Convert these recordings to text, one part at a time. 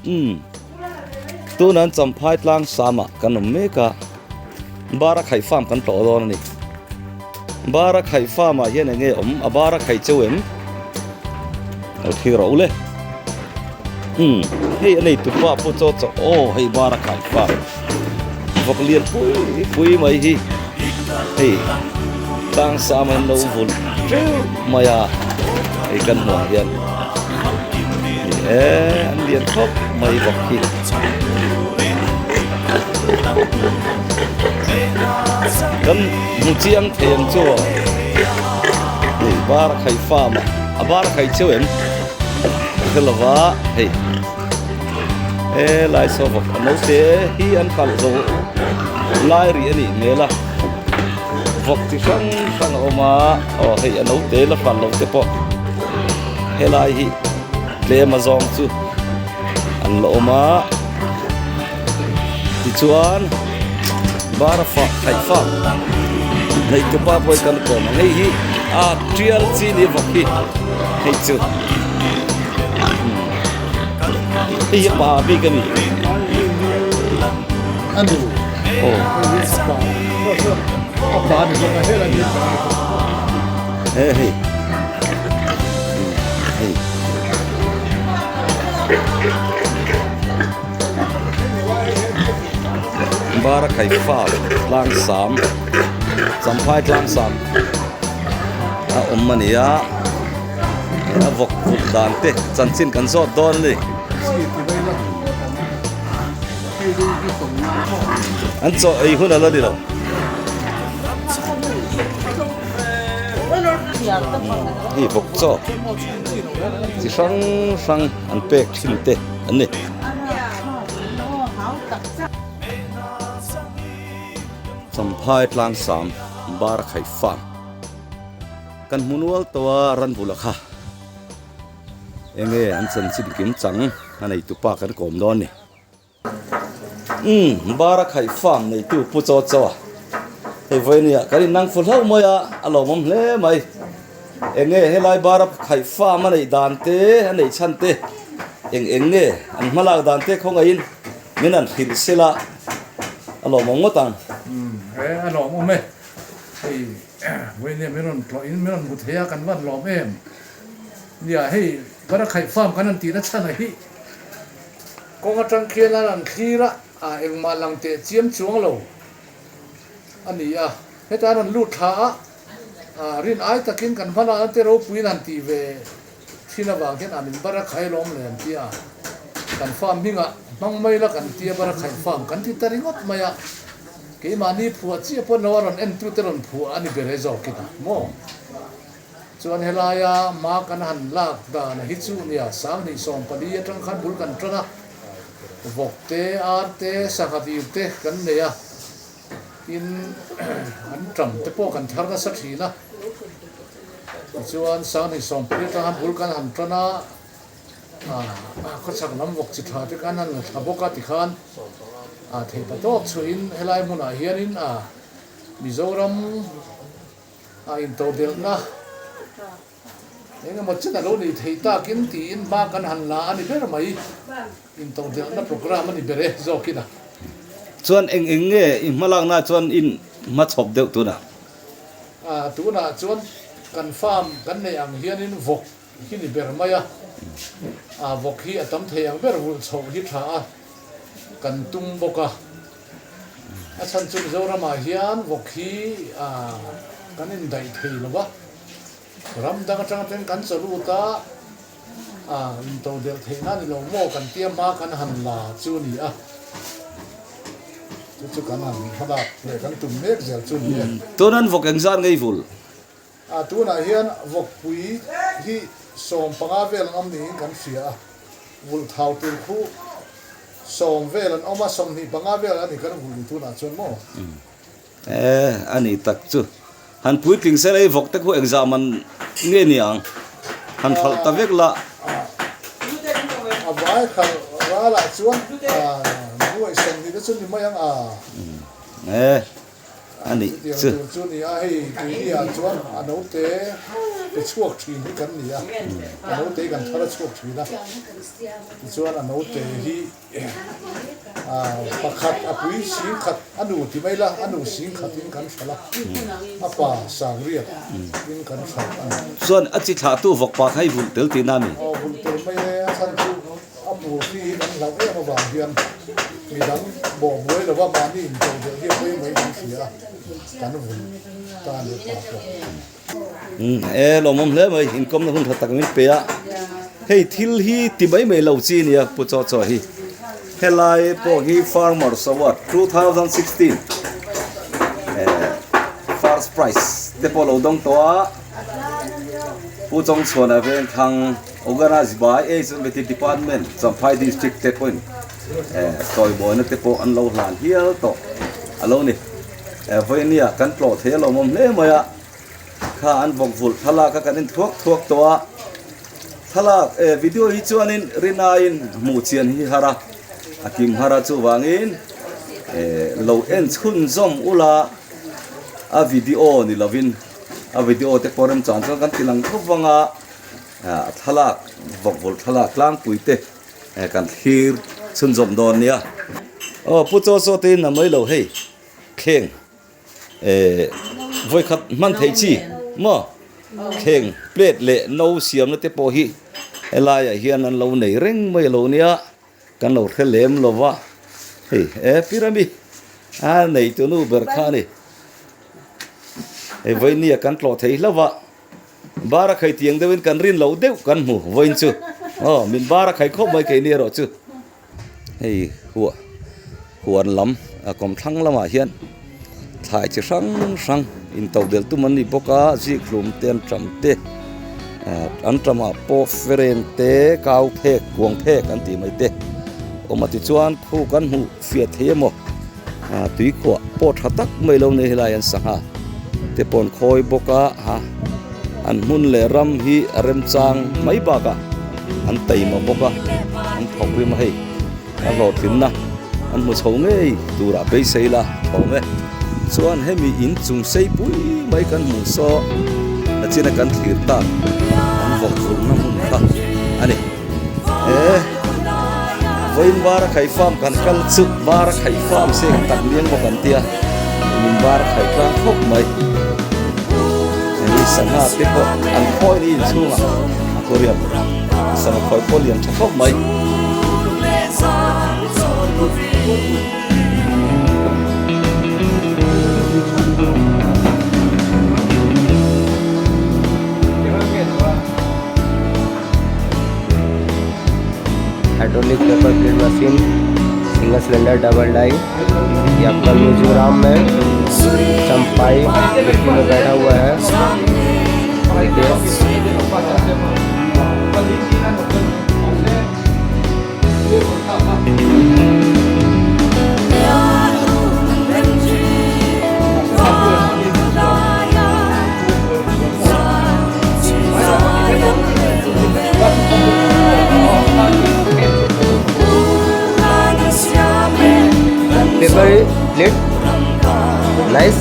Umm. Tunan Champhai tlang samah kan awm mek a, bara khaih farm kan tlawh dawn a ni. Bara khaih farm ah hian enge awm? A bara khaih cheu em? Lo thlir rawh u le. Umm. Hei a nei tupa pawh chaw chaw aw hei bara khaih farm. Vawk lian pui pui mai hi hei tlang sam an lo vul teuh mai a hei kan hmuh ang hian ni e an lian khawp mai vawk hi. Kan hmu chiang thei ang chu aw hei bar khai farm ah a bar khai cheu em ka hre lova hei. He lai saw vawk a naute hi an kalh zo lai rih a nih hmel a vawk chi hrang hrang a awm a aw hei a naute la hran lo te pawh helai hi tlem a zawng chu an la awm a tichuan bara fah khaih fah neih tupa pawh hi kan kawm ang hei hi a tial chi ni vawk hi hei chu. Hei hi pa bik a ni. A nu. Aw. A pa ni bawk a helai hi pa ni bawk. He hei. Hei. Bara khai farm tlang sam Champhai tlang sam a awm a ni a. A vawk vut dan te chanchin kan zawt dawn a ni. An chaw ei hun a la ni lo. Hei vawk chaw chi hrang hrang an pek thin te an ni. Champhai tlangsam bar khai farm. Kan hmu nual tawh a ran bula kha enge an chanchin kim chang a neitu pa kan kawm dawn ni. Umm bara khaih farm neitu Pu Chaw Chaw a hei vawinia kan innang fu hlauh mai a a lawmawm hle mai. Enge helai bara khaih farm a neih dan te a neih chhan te eng eng nge an hmalak dan te khawngaihin min han hrilh sela a lawmawm ngawt ang. Umm he a lawmawm e hei. Vawinia min rawn tlawh in min rawn hmu thei a kan van lawm em? Nia hei Barakhaih farm kan han tihna chhan a hi kawng atang khian an han thlir a, a engmah lang teh chiam chuang lo a ni a, heta an rawn lut thla a, a rin ai takin kan hman a te ropuiin han tih ve thin avang hian a min Barakhaih lawm le an ti a, kan farm hmingah hmang mai la kan tia Barakhaih farm kan ti ta ringawt mai a. Keimahni phuah chiah pawh no a rawn entute rawn phuah a ni ber e zawkin a maw? Chuan helaia ma kan han lak dan hi chu nia 2014 atang khan bul kan tan a, vawk te, ar te, sangha vir te kan nei a, tin an tam te pawh kan thar nasa thin a. Tichuan 2014 atang khan bul kan han tan a. Khawchhak lam vawk chi tha te khan an la thla bawk a tikhan theih pa tawk chhuahin helai hmunah hianin Mizoram a intodelhna eng emaw chen a lo nih theih takin tiin hma kan han la a ni ber mai, intodelhna programme a ni ber e zawkin a. Chuan eng eng nge i hmalakna chuan in hmachhawp deuh tunah? Tunah chuan kan farm kan neih ang hianin vawk Hi ni ber mai a, a vawk hi a tam thei ang ber vulh chhoh hi tha a kan tum bawk a. A chhan chu Mizoramah hian vawk hi kan indaih thei lo va, ram dang atang ten kan chaw lut a, into delh theihna ni lo maw kan tia hma kan han la chu a ni a. Chu chu kan han hmalak leh kan tum mek zel chu a ni e. Tunan vawk engzat ngei vulh? A tunah hian vawkpui hi 15 vel an awm niin kan hria a, vulh thau tur khu 10 vel an awm a, 25 vel a ni kan vulh ni tunah chuan maw? E, a ni tak chu. Han puitling sela i vawk te khu engzah man nge ni ang? Han hralh ta vek la. A vai hralh ralah chuan nuaih 20 te chu ni mai ang a. E. a nih chu. Chutiang tur chu ni a, hei keini ah chuan a naute pe chhuak thin hi kan ni a, a naute hi kan thar a chhuak thin a, tichuan a naute hi Pakhat a pui sing khat a nu ti mai la, a nu sing khat in kan hralh a, a pa sangriat in kan hralh a ni. Chuan a chi thlahtu vawk pa kha i vulh tel tihna a mi? Aw vulh tel mai e, a chhan chu a pur hi hi kan hlauh em avang hian midang bawh buai lova mahni into delh hi a pawimawh in kan hria a, kan vulh ta a ni a pa pawh. Umm e lawmawm hle mai inkawmna hun tha tak min pe a hei thil hi ti mai mai lo chi nia pu chaw chaw hi helai pawh hi farmers award 2016 eh first prize te pawh lo dawng tawh a pu chawng chhuana veng thlang organize by HMT department Champhai district te pawhin eh tawimawina te pawh an lo hlan hial tawh a lo ni. Vawinia kan tlawh thei a lawmawm hle mai a, kha an vawk vulh thlalak a kan en thuak thuak tawh a, thlalak eh video hi chuanin rinaiin hmuh chian hi har a, a kim har a chuvangin eh lo en chhunzawm ula a video ni lovin a video te pawh remchang chuan kan ti lang khawp vang a, thlalak vawk vulh thlalak tlangpui te. Eh kan thlir chhunzawm dawn nia. Aw pu chaw chaw te in a mai lo hei thleng eh vawikhat hman theih chi maw thleng plate leh no siamna te pawh hi helaiah hian an lo nei reng mai alo nia kan lo hre lem lo va hei eh pyramid a nei tu nu ber kha a ni hei vawinia kan tlawh thei hlauh a. Bar a khai tiang deuhin kan rin loh deuh kan hmu vawiin chu aw min bar a khai khawp mai keini erawh chu hei huah huan lam a kawmthlang lamah hian thlai chi hrang hrang into del tum an ni bawk a zik hlum te an ṭam te ah an ṭamah pawh fereng te kau phek kuang phek an tih mai te awm a tichuan khu kan hmuh fiah thei emaw ah tuikhuah pawh tha tak mai lo nei helai an sangha te pawh an khawi bawk a ha an hmun leh ram hi a remchang mai bakah an taima bawk a an thawk rim a hei a hlawhtlinna an hmu chho ngei turah beisei la thawm e chuan hemi in chung sei pui mai kan hmuh saw nachina kan thlir tak an vawk vulhna hmun kha a ni. E vawiin bar a khai farm kan kal chu bar a khai farm se tak miang bawk an tia min bar a khai tlang khawp mai hei sangha te pawh an khawi ni inchhungah aquarium sangha khawi pawh lian tha khawp mai. Hydraulic paper plate machine single cylinder double die ये आपका मिजोरम में चंपाई मिट्टी में बैठा हुआ है देखिए। Paper plate nice.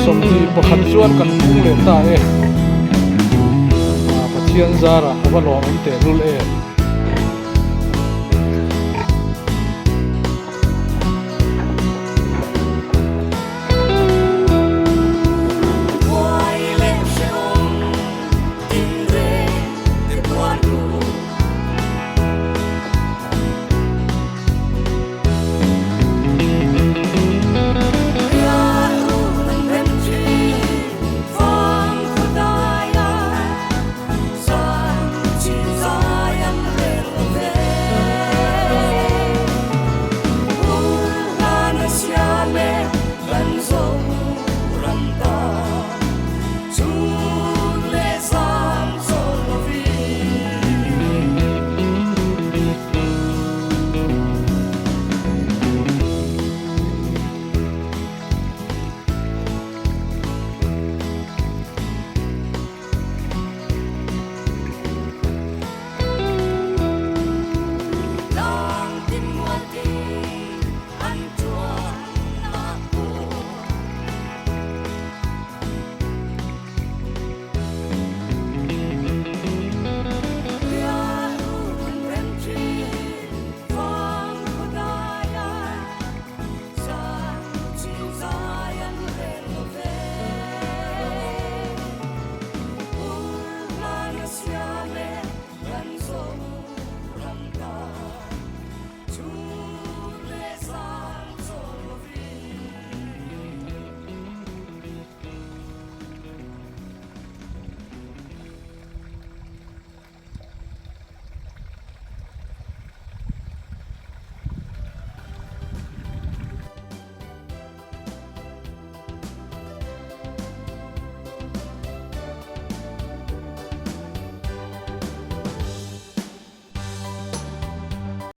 21 chuan kan pung leh ta e. Pathian zarah a va lawm awm tehlul em.